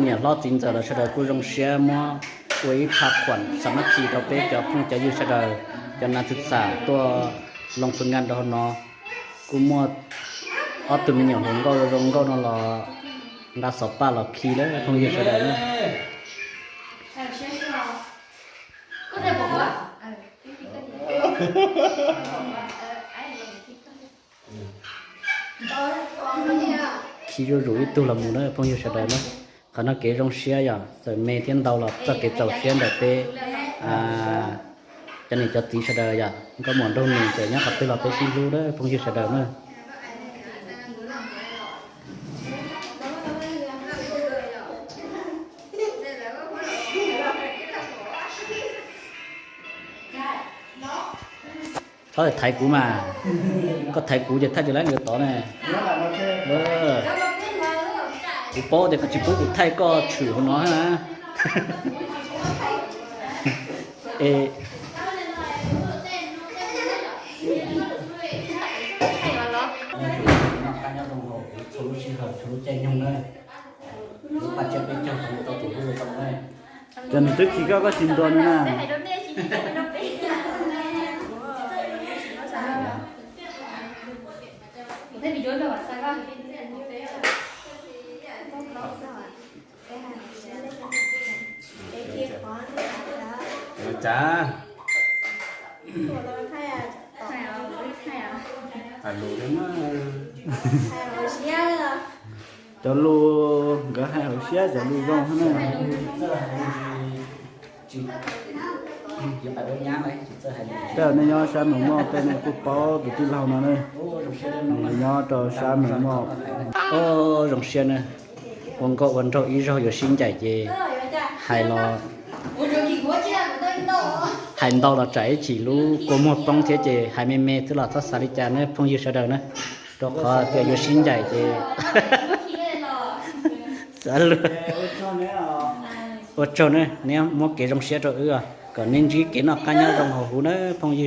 Niam hlob txiv ntxawm los sawv daws kuj zoo siab muab ua ib phaj khuam xa mab khi rau peb cov phooj cov ywg sawv daws, cov nas txwv xam tuaj loo xu nka rau hauv no. Kuj muaj ob tug me nyuam hluas nkauj zoo nkauj no los nqa xov paj los khi lawm phooj ywg sawv daws na. Khi zuj zus ib tug los mus na phooj ywg sawv daws na. Qhov no kev zoo siab yog txawm me thiab ntau los txoj kev txaus siab ntawm peb cov niam cov txiv sawv daws yom, nkauj muam nraug nus txawm nyob qhov twg los peb sib hlub na phooj ywg sawv daws na. Thov thaiv kuv mas, koj thaiv kuv ces thaij tsis laib nkawd tod ne. Kuv paub tias koj tsis pub kuv thaij koj tshwm hauv no na. E, txhua lub sij hawm txhua lub caij nyoog na, lub paj tsiab peb caug tau tus hlub tau na. Cov nws twb khi koj koj tsis ntuas nws na. Cas, hais lus thiab mas. Cov lus nkawd hais hauv siab, cov lus zoo thiab na. Tej nej nyob sab Meem Moj tej nej kuj paub tus tij laug no ne. Nws nyob rau sab Meem Moj. Zoo siab na, ua nkauj ua nraug ib zaug yuav sib ncaim ces hais los, hais ntau los tsam ib chim lub kua muag poob thiab ces hais me me xwb los txhob xav li cas na phooj ywg sawv daws na. Rau qhov tias yuav sib ncaim ces xav lus. Ua tsaug na, neb muab kev zoo siab rau wb os, kom neb ntsib kev noj qab nyob zoo hauv huv na phooj ywg.